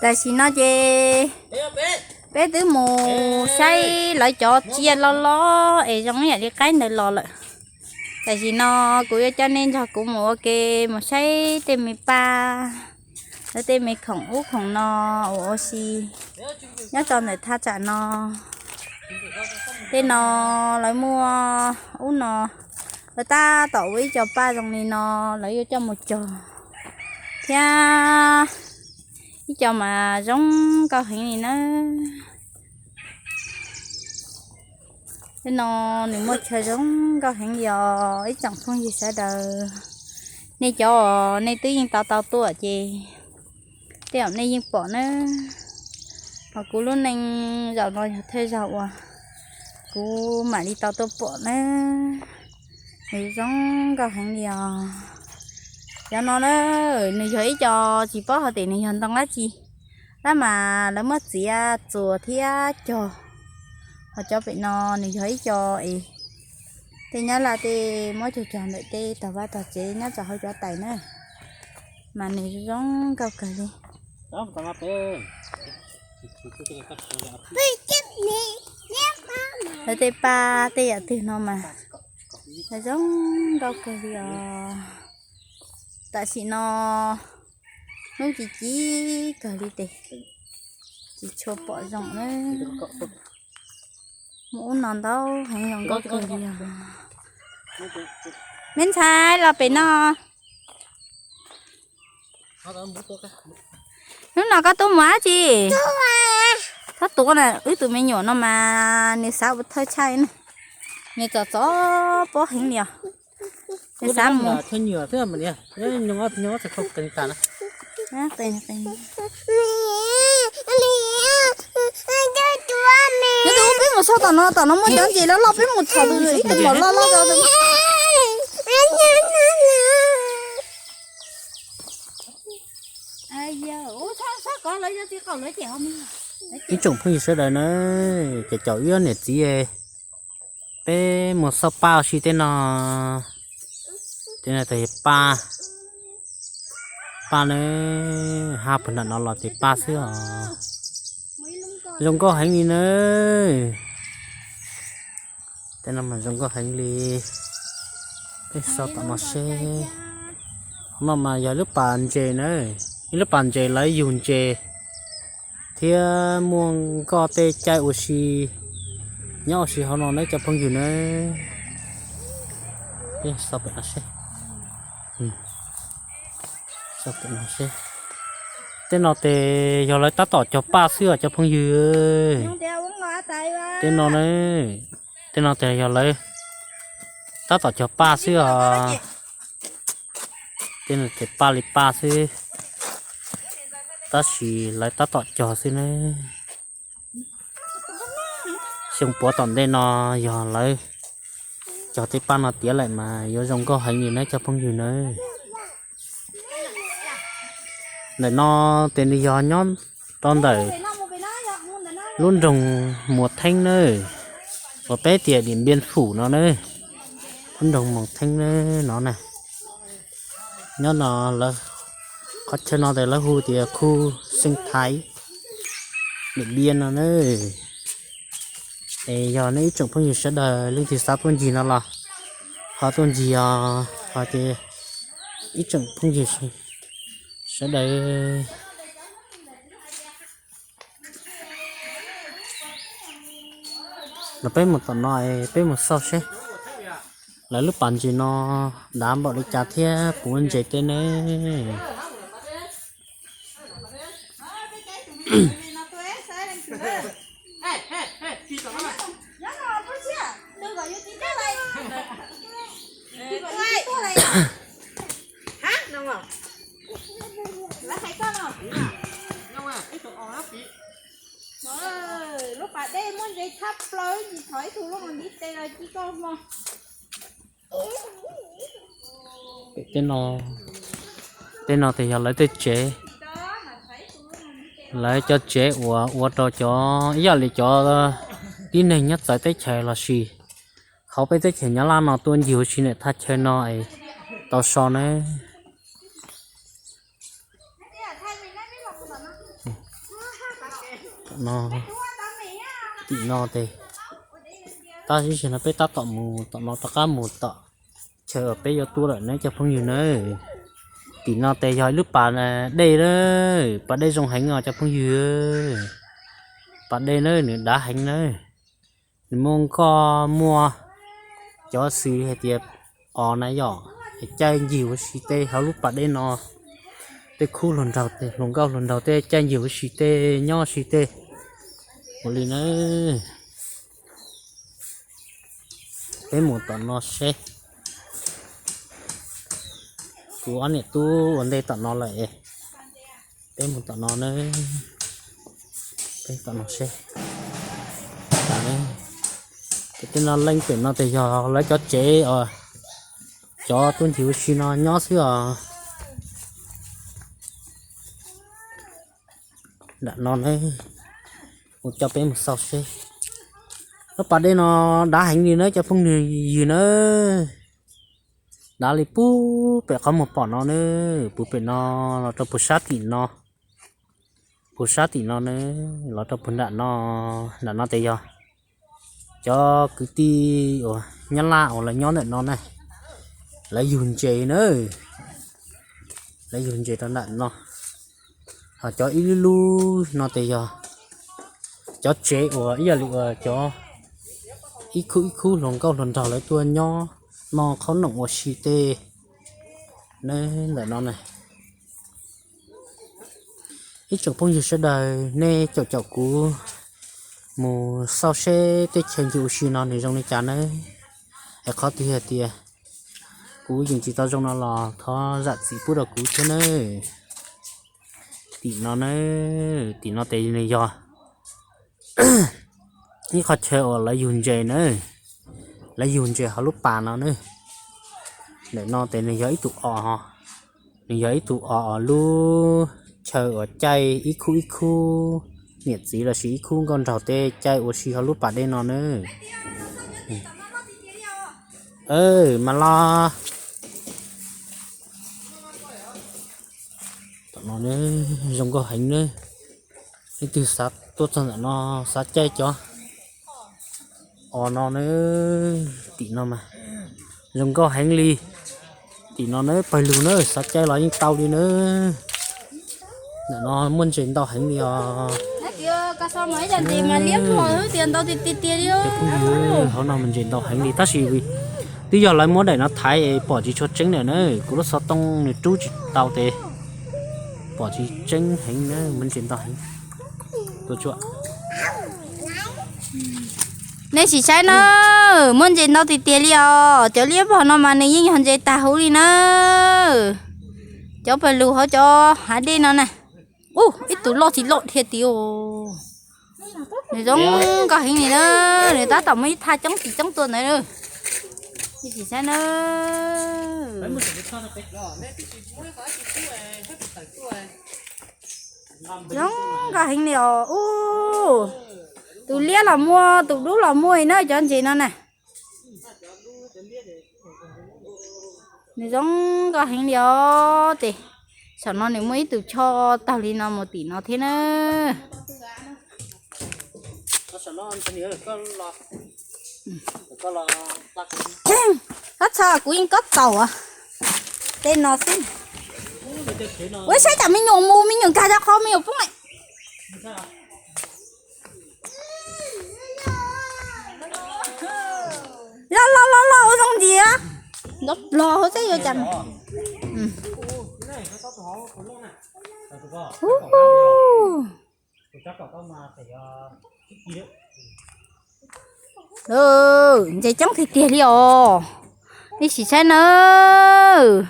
Tam sim no ces peb twb mus saib lawv cov tsiaj loj loj es zoo ib yam li qaib ntawd los lawm. Tam sim no kuv yuav coj nej nrog kuv mus ua ke mus saib tej me paj, lawv tej me khoom ub khoom no uas ua si nyob rau ntawm thaj tsam no. Tej no lawv muaj ub no, lawv tab tom ua ib co paj zoo li no, lawv yuav coj mus cog thiab, ib co mas zoo nkauj heev li na. Tej no nws muaj chaw zoo nkauj heev li os ib tsoom phooj ywg sawv daws. Nej cov uas nej twb yeej tau tau tuaj ces tej zaum nej yeej pom na. Hos kuv lub neej zaum no yog thawj zaug uas kuv mam li tau tuaj pom na. Nws zoo nkauj heev li os. Cov no na, nws yog ib co tsis paub hais tias nws yog ntoo dab tsi, tab mas lawv muab txiav txuas thiab cog. Hos cov pem no nws yog ib co es tej nyab laj tej muab cog cog ntawm tej tog vaj tog tsev nyob rau hauv cov tais na, mas nws zoo nkauj kawg li. Lawv tej paj tej yam twg no mas zoo nkauj kawg li os. Tam sim no hnub ci ci kawg li ces tsis tshua pom zoo na. Muaj ub no ntau heev zoo nkauj kawg li os. Me ntxhais los pem no. Hnub no koj tuaj mus dab tsi? Txhob tuav na, wb tus me nyuam no mas nws xav ua thawj tshaj na. Nws txom txom pob heev li os. Nws xav mus. Nws tus peb mus txog tom no, tom no muaj cov ntses loj loj, peb mus txhom tus ib tug mom loj loj rau. Ib tsoom phooj ywg sawv daws na, ces caum wb niam txiv peb mus xauj paj ua si tej no. Tej no tes paj, paj na, hab puag nram no los tes paj xwb os. Zoo nkauj heev li na. Tej no mas zoo nkauj heev li. Peb xauj tom no seb. No mas yog lub pas ntses na, ib lub pas ntses lawv yug ntses thiab muaj nkoj tej caij ua si nyob ua si hauv no na cov phooj ywg na. Peb xauj pem no seb. Tej no tes yog lawv tab tom cog paj xwb os cov phooj ywg. Tej no, tej no tes yog lawv tab tom cog paj xwb os. Tej no tes paj li paj xwb, tab sis lawv tab tom cog xwb na. Xyoo puav tom ntej no yog lawv cog tej paj no tiav lawm mas yuav zoo nkauj heev li na cov phooj ywg na. Ntawm no tes nws yog nyob rau ntawm lub nroog Muas Theeb na, uas peb tias Điện Biên Phủ no na, lub nroog Muas Theeb no na. Nyob no lawv, qhov chaw no tes lawv hu tias khu Xeev Thaiv Điện Biên no na. Es yog nej ib tsoom phooj ywg sawv daws leej twg xav tuaj ncig no los ho tuaj ncig os, ho tias ib tsoom phooj ywg sawv daws los peb mus tom no, peb mus xauj seb lawv lub pas ntses no dav npaum li cas thiab puas muaj ntses tej ne. Lub pas dej muaj ntses tshaj plaws, tsis thov ib tug lub ntiv tes los ci koj hmo. Pem tej no, tej no tes yog lawv tej tsev, lawv cov tsev uas ua rau cov ib yam li cov tib neeg nyob txawv teb chaws los sis hauv peb teb chaws Nyab Laj no tuaj ncig ua si ntawm thaj chaw no es tau so na. No, tim no tes, tab sis no peb tab tom mus tom no rov qab mus tom chaw uas peb yuav tuaj lawm nawb cov phooj ywg nawb. Tim no tes yog ib lub pas dej na, pas dej zoo heev os cov phooj ywg. Pas dej na nws dav heev na, nws muaj nkoj muaj cov xws li hais tias os na yom, caij ncig ua si tej hauv lub pas dej no, tej khub hluas nraug, hluas nkauj hluas nraug tej caij ncig ua si tej nyob si tej ua li na. Peb mus tom no seb. Kuv ob niam tub ua ntej tom no lawm, peb mus tom no na, peb tom no seb. Tej no leej pem no tes yog lawv cov tsev os, cov tuaj ncig ua si no nyob xwb os. Nram no ne, kuv coj peb mus xauj seb. Lub pas dej no dav heev li na cov phooj ywg na. Dav li pub pem qhov muag pom no na, puag pem no los rau puag sab tim no, puag sab tim no na, los rau puag nram no, nram no tes yog cov kwv tij uas Nyab Laj uas lawv nyob ntawm no na, lawv yug ntses na, lawv yug ntses rau nram no. Ho cov ib lub lub no tes yog cov tsev uas ib yam li uas cov ib khub ib khub hluas nkauj hluas nraug lawv tuaj nyob noj qhob noom ua si tej na, ntawm no na. Ib tsoom phooj ywg sawv daws nej caum caum kuv mus xauj seb tej chaw ncig ua si no nws zoo li cas nawb. Es qhov twg hais tias kuv yeej tsis tau zoo no los thov zam txim pub rau kuv thiab nawb. Tim no na, tim no tes nws yog ib qhov chaw uas lawv yug ntses na, lawv yug ntses hauv lub pas no na. Ntawm no tes nws yog ib tug os, nws yog ib tug os lub chaw uas caij ib khub ib khub niam txiv lossis ib khub nkauj nraug tej caij ua si hauv lub pas dej no na. Mas los. Tom no zoo nkauj heev na. Leej twg xav tuaj txog ntawm no xav caij cov os no na, tim no mas zoo nkauj heev li. Tim no na pawg lug na, xav caij los yeej tau li na. Ntawm no muaj ntses ntau heev li os. Hauv no mas ntses ntau heev li tab sis twb yog lawv muab daim no thaiv pom tsis tshua tseeb lawm na, kuv lub xov tooj nws rub tsis tau tes pom tsis tseeb heev na, muaj ntses ntau heev. Nej sim saib na, muaj ntses ntau tiag tiag li os. Cov liab vog no mas nws yeej yog ntses tag huv li na. Cov pawg lug hauv cov hav dej no na. Ub, ib tug loj tsis loj dhia tiag. Nws zoo nkauj heev li na, nws tab tom muaj ib thaj coob tsis coob tuaj ntawd. Nej sim saib na. Zoo nkauj heev li os. Ub, tus liab los muaj, tus dub los muaj na cov ntses no na. Nws zoo nkauj heev li os. Tes saum no nws muaj ib tug choj taug li no mus tim no thiab na. Koj txhob, kuv yeej kob txaus tej no xwb. Ua saib cas me nyuam mus, me nyuam nkag rau qhov me nyuam poob. Los los los los ua zoo ntxiv. Nto los hauv teb yuav cas. Ntses coob tiag tiag li os. Nej sim saib nawb.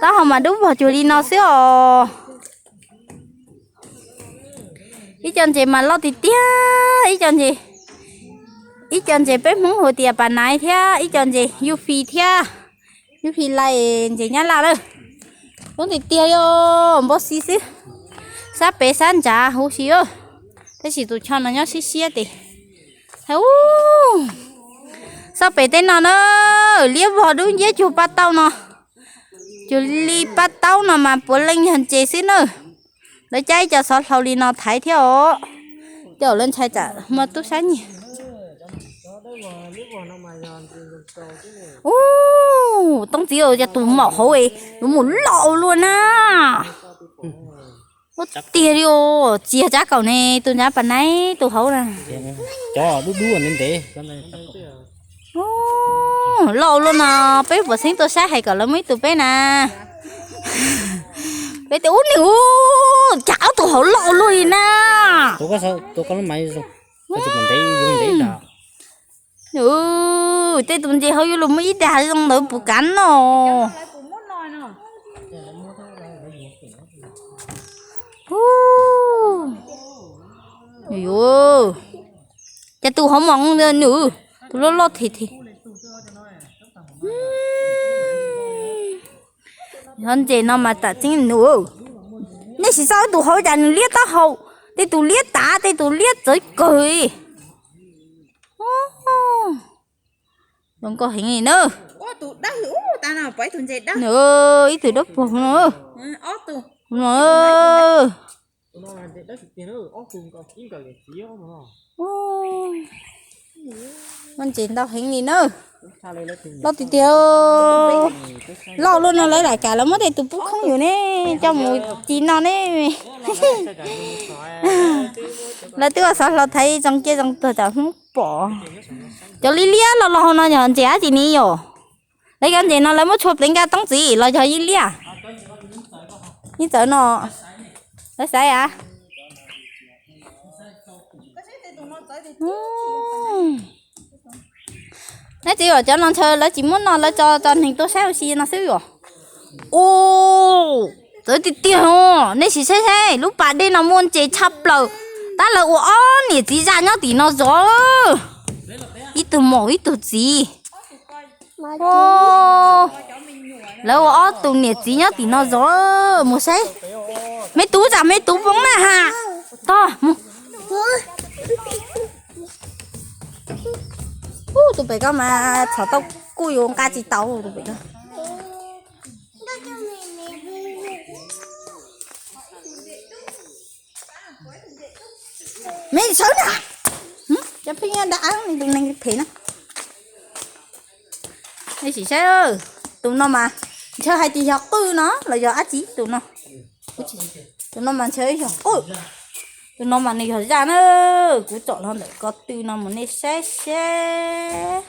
Taub hau mas dub vog cuag li no xwb os. Ib co ntses mas loj tiag tiag, ib co ntses, ib co ntses peb Hmoob hu tias pas naiv thiab ib co ntses yuj fi thiab, yuj fi lais ntses nyab laj lawm. Coob tiag tiag li os, npau xi xwb. Sab pem sab ntsav huv si, tab sis tus choj no nyob siab siab tes. Ub, sab pem tej no na, liab vog dub nciab cuag paj taub no, cuag li paj taub no mas puav leej yog ntses xwb na. Lawv cab ib co xov hlau li no thaiv thiab os. Coj lawv ntshai tsam muaj tub sab nyiag. Ub, Tooj txiv, cas tus maum hauv es yuav mus loj luaj na. Ua tiag li os, tsis yog tsab kaum ne, tus ntsab pas naib tus hauv na. Cov dub dub ntev ntev. Loj luaj no, peb puas xeeb tuaj saib hais kom lawv muab ib tug peb na. Peb tias ub nws ub, cas ob tug hauv loj luaj li na. Tus koj lub mas zoo, koj tsis pom ntev, zoo ntev tas. Tej tus ntses hauv yuav luag muab ib dag zoo ntawd puas kav no. Hu, cas tus hauv mos nws, tus loj loj them them. Yog ntses no mas tam tseeb nws. Nej sim xauj tus hauv cas nws liab taub hau, tej tus liab tav, tej tus liab txawv kawg li. Zoo nkauj heev li na. Ib tug dawb paug no. Muaj ntses ntau heev li na. Loj tiag tiag. Loj luaj no lawv lam kam lawv muab tej tus pub khoob yus ne, coj mus ci no ne. Lawv twb ua xov hlau thaiv zoo ciaj zoo tuag tsam Hmoob pom. Cov liab liab los los hauv no yog ntses dab tsi ni yom? Lawv cov ntses no lawv muab tshua pleev nkaj Tooj txiv los yog yeej liab? Yeej txawv no. Lawv xaiv av. Neb txiv, yog cov no ntshe lawv tsis muab no, lawv tso tso neeg tuaj saib ua si no xwb yom. Ub, txawv tiag tiag os, nej sim saib saib, lub pas dej no muaj ntses tshaj plaws. Tab lawv ua ob niam txiv zaj nyob tim no zov. Ib tug maum ib tug txiv. Lawv ua ob tug niam txiv nyob tim no zov. Mus saib. Me tub, tsam me tub poob na ha. Tog mus. Ub, tus pem ko mas txhom tau kuj yuav nqa tsis tau tus pem ko. Me sawv na. Cov pheej nyob nram av, tus neeg phem na. Nej sim saib, tus no mas ntshe hais tias yog qwj no los yog dab tsi tus no. Tus no mas ntshe yog qwj. Tus no mas nws yog zaj na. Kuv tsom los ntawm ko tw no mus nej saib seb.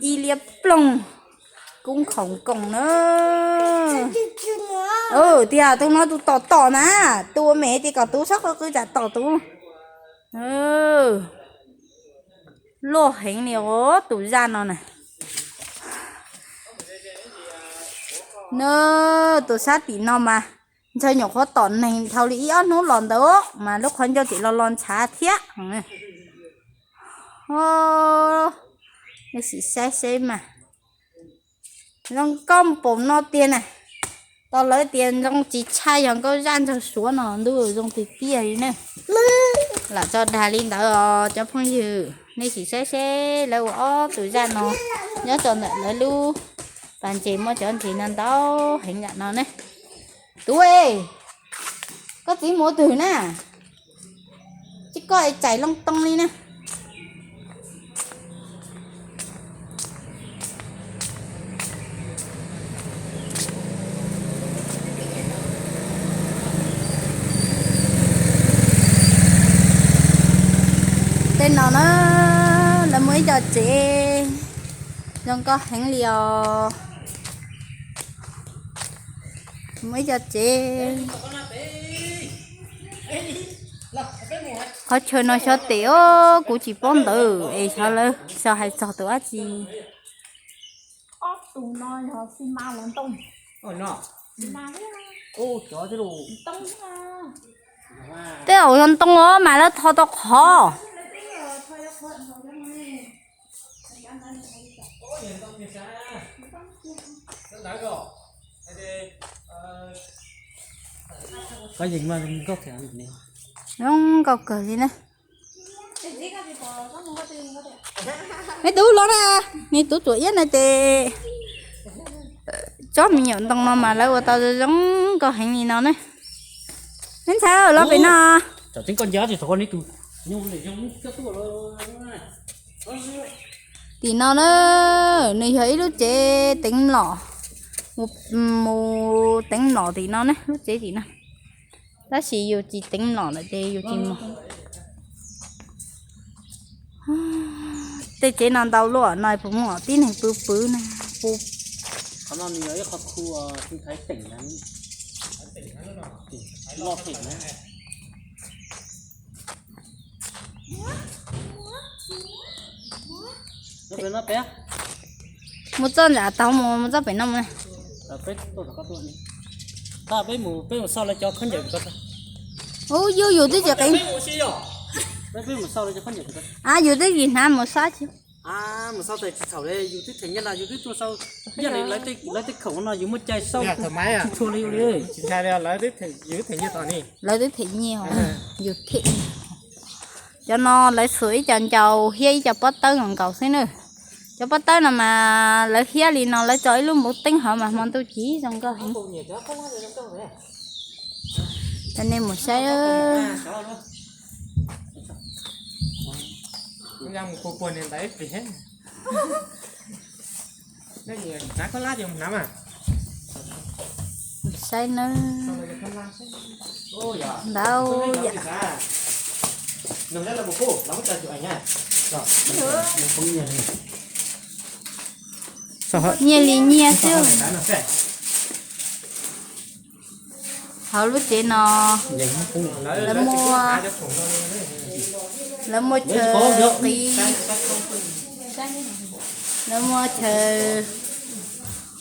Ib liab ploog, kub nkhaus nkoos na. Tiag, tus no tus tom tom na, tus ua me ces kom tus sab qw qw tsam tom tus. Loj heev li os tus zaj no na. Na, tus sab tim no mas ntshe nyuam qhuav tom neeg dhau li ib ob hnub los ntawd mas lub qhov ncauj tseem lo lo ntshav thiab. Nej sim saib seb mas. Zoo nkauj npaum no tiag na. Tau lawv tias zoo tsis tshaj yog nkauj zaj ntsag suav no ntuj, zoo tiag tiag li ne. Lam tso dag li ntawd os cov phooj ywg, nej sim saib seb lawv ua ob tug zaj no nyob rau ntawm lawv lub pas ntses muaj cov ntses no ntau heev yam no ne. Tub e, koj txiv mus ua twg na? Tsis koj es txais loo too li na. Tej no na, lawv muaj ib co tsev zoo nkauj heev li os. Muaj ib co tsev. Qhov chaw no xyov tes os, kuv tsis paub ntawd es xyov lawv xyov hais txog tus dab tsi. Tej zaum yog ntoo os mas lawv tho tau qhov. Zoo nkauj kawg li na. Me tub los na, me tub tuam iab na ces tsob me nyuam ntoo no mas lawv ua tau zoo nkauj heev li no ne. Me ntxhais los pem no. Tim no na, nws yog ib lub tsev teev mlom, mus teev mlom tim no ne, lub tsev tim no. Tab sis yus tsis teev mlom lawm ces yus tsis mus. Tej tsev no ntau luaj no puas muaj tib neeg pw pw na. Mus txoj ntawm tau mus, mus txoj pem no mus. Ub, yus, yus twb tsis qev, yus twb tsis hnav mus sab tsis. Lawv twb them nyiaj, yus them. Cov no lawv xuas ib co ncau thiab ib co pob tawb nkaus nkaus xwb na. Cov pob tawb no mas lawv hiab li no lawv tso ib lub npoo teeb hauv mas hmo ntuj ci zoo nkauj heev. Cov nej mus saib. Saib nawb. Ntau yam. Nyiaj li nyiaj xwb. Hauv lub tsev no lawv muaj, lawv muaj chaw qiv, lawv muaj chaw.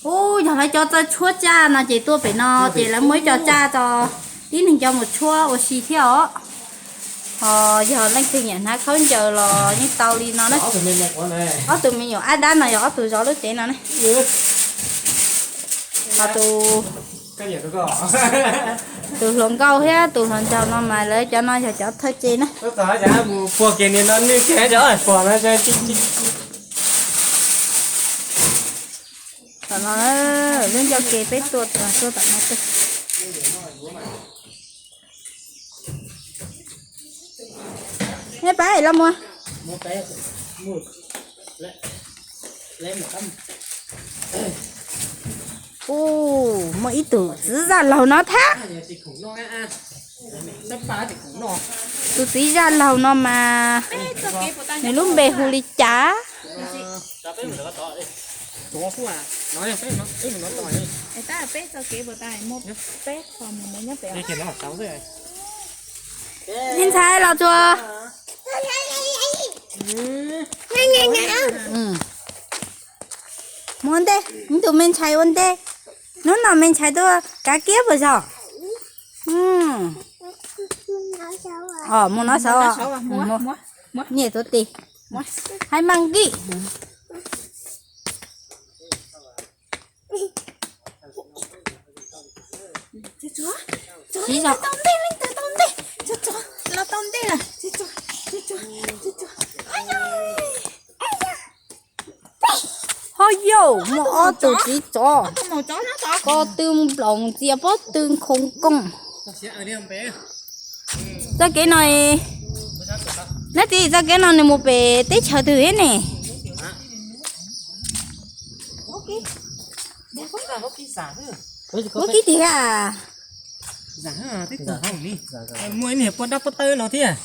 Ub, yog lawv cov txawj tshuab tsaj no ces tuaj pem no ces lawv muaj ib co tsaj tso tib neeg cov mus tshuab ua si thiab os. Ho yog leej twg nyiam hnav khaub ncaws los yeej tau li no na. Ob tug me nyuam ab dab no yog ob tug zov lub tsev no ne. Ho tus, tus hluas nkauj thiab tus hluas nraug no mas lawv cov no yog cov thawj tsev na. Tom no, lub ncauj ke peb tuaj, tuaj tom no tuaj. Nej pab los mus. Ub, muaj ib tug txiv zaj laug no thiab. Tus txiv zaj laug no mas nws lub npe hu li cas? Me ntxhais los tsuas. Mus ua ntej, tus me ntxhais ua ntej. Hnub no me ntxhais tuaj kav kiab puas yog? Mus nov saud, niam tuav tes, hais mas nqis. Siv zog, ho yauj, muaj ob tug txiv tsov, ko tw nploos ntxias pob tw nkhoos koos. Txoj kev no, nab txiv, txoj kev no nws mus pem teb chaws twg thiab ne? Vaub kib tiag. Muaj ib niag poj nrab pob tawb no thiab.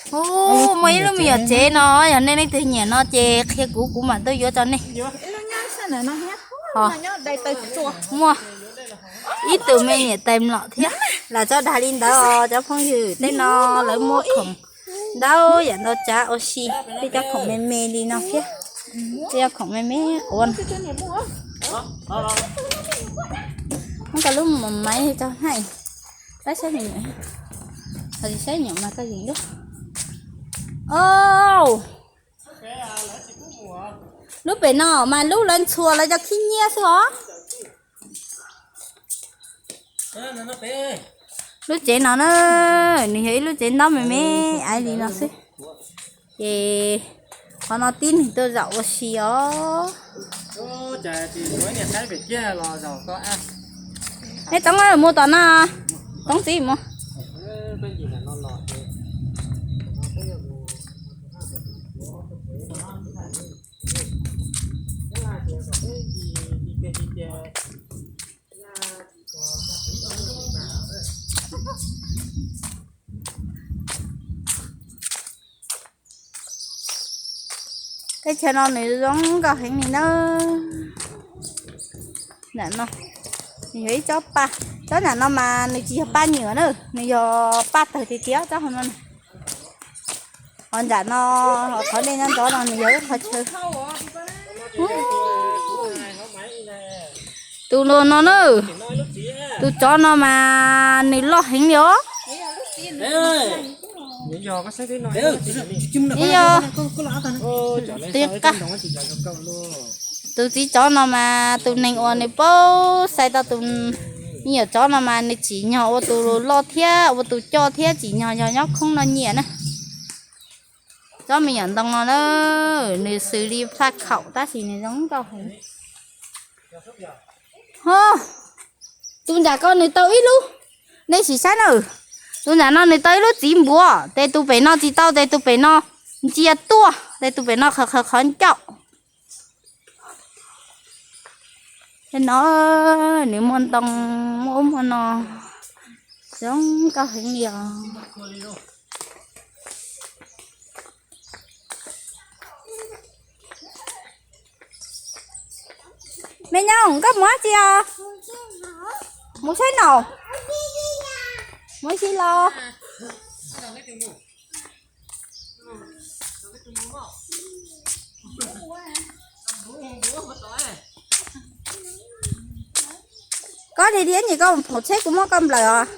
Muaj ib lub me nyuam tsev no, yog nej leej twg nyiam no ces qhia kuv, kuv mam tuaj yuav rau nej. Muaj ib tug me nyuam tais mlom thiab. Lam tso dag li ntawd os cov phooj ywg, tej no lawv muaj khoom ntau yam ntau tsav ua si, tej cov khoom me me li no thiab. Tej cov khoom me me quav no. Muab cov lub maiv tso hnaij, saib saib me nyuam, saib me nyuam mas koj yeem ib. Lub pem no mas lub lawv ntxhua lawv cov khib nyiab xwb os. Lub tsev no na, nws yog ib lub tsev ntaub me me aiv li no xwb. Ces qhov no tib neeg tuaj zaum ua si os. Nej Toob mus tom no, Toob txiv mus. Teb chaws no nws zoo nkauj heev li na. Nram no nws yog ib tsob paj, tsob nram no mas nws tsis yog paj nyuam na, nws yog paj tawg tiag tiag tsob hauv no. Ho nram no, qhov dej nyob ntawd no nws yog ib qhov chaw. Tus no na, tus tsov no mas nws loj heev li os. Tus txiv tsov no mas tus neeg uas nws paub xaiv tau tus me nyuam tsov no mas nws tsim nyog ua tus loj thiab ua tus coj thiab tsim nyog yog nyob khoob no nyiam na. Tsob me nyuam ntoo no na, nws xws li faj khaum tab sis nws zoo nkauj heev. Ho, tus nram ko nws tau ib lub, nej sim saib na. Tus nram no nws tau ib lub txiv npuav, tes tus pem no tsis tau, tes tus pem no ntsia tuaj, tes tus pem no qhov qhov qhov ncauj. Tej no nws muaj ntoo, muaj ub muaj no, zoo nkauj heev li os. Me Nyooj, koj mus dab tsi os? Mus saib naum. Mus ib si los. Koj dhia dhia nyem koj phoom tsheb kuv muab koj nplawm os.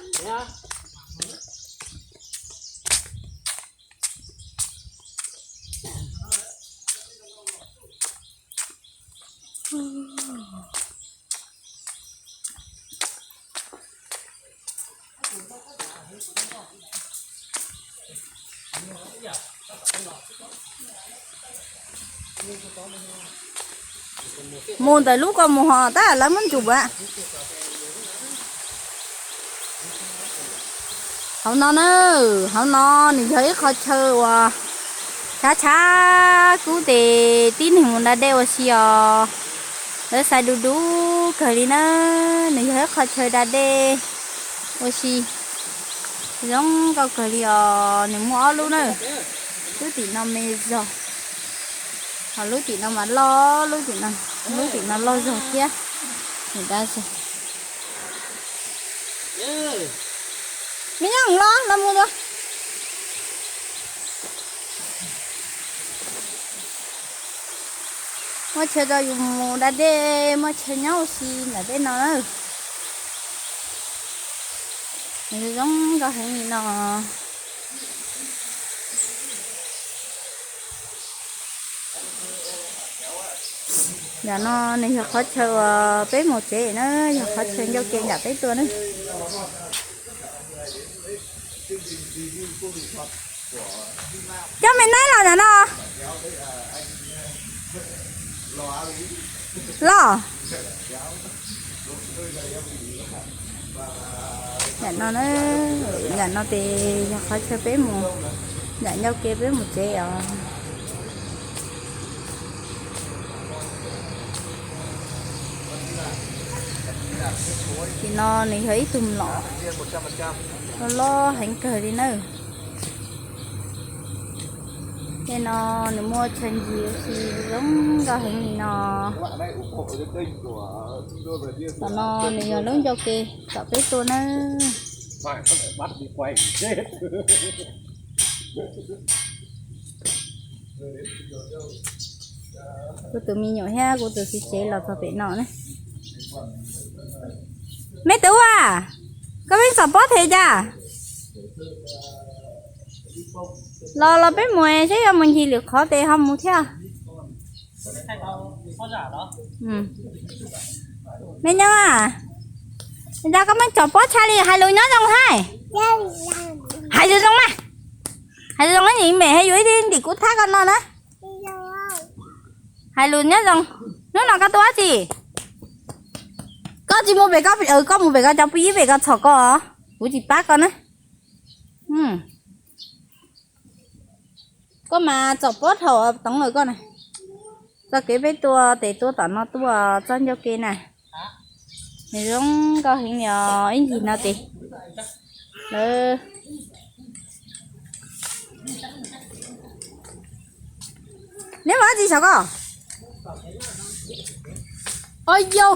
Mus ntawm lub ko mus hos tab lawv muab ntsum a. Hauv no na, hauv no nws yog ib qho chaw uas tshav tshav kub tes tib neeg mus da dej ua si os. Lawv xaiv du du kawg li na, nws yog ib qho chaw da dej ua si zoo nkauj kawg li os. Nws muaj ob lub na, lub tim no me zog, ho lub tim no mas loj, lub tim no, lub tim no loj zog thiab. Nws da zog. Me Nyooj los, los mus dua. Muaj chaw rau yus mus da dej, muaj chaw nyob ua si ntawm tej no na. Nws zoo nkauj heev li no. Nram no nws yog qhov chaw uas peb mus tsev na, yog qhov chaw ncauj ke nram peb tuaj na. Coj me neeb los nram no. Los. Nram no, nram no ces yog qhov chaw peb mus, nram ncauj ke peb mus tsev os. Tim no nws yog ib tug mlom loj loj heev kawg li nawb. Tej no nws muaj chaw ncig ua si zoo nkauj heev li no. Tom no nws yog lub ncauj ke tom peb tuaj nawb. Kuv tus me nyuam thiab kuv tus txiv tsev los txog pem no ne. Me tub a, koj pheej tsom pob them cas? Los los peb mus seb yuav mus ncig lwm qhov tes ho mus thiab. Me nyuam a, cas koj pheej tsom pob tshaj li, hais lus nyob zoo hais. Hais lus zoo mas. Hais lus zoo ib nim me hais yuav ib ntim kuv thab koj no na. Hais lus nyob zoo. Hnub no koj tuaj dab tsi? Koj tsis mus pem, koj mus pem koj cov phooj ywg pem koj txhom koj os. Kuv tsis pab koj na. Koj mas tsom pob thaum toov lawm koj na. Txoj kev peb tua tes tuaj tom no tuaj txog ncauj ke na. Nws zoo nkauj heev li os, ib ncig no ces lawv, neb mus dab tsi saum ko? Os yau,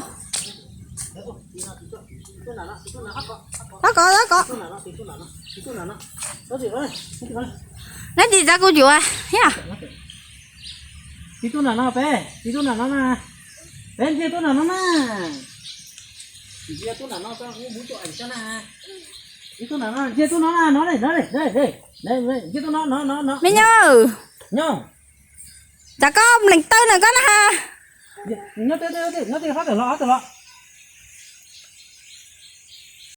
tab kov tab kov. Leej twg txav kuv cuav thiab? Txiv tuaj nram no peb, txiv tuaj nram no na, peb ntsia tuaj nram no na, ntsia tuaj nram no, ntsia tuaj no na, no, ntsia tuaj no, no, no, me nyuam, nyob, tsam koj mleem taw na koj na has. Nyob, nyob, nyob, nyob,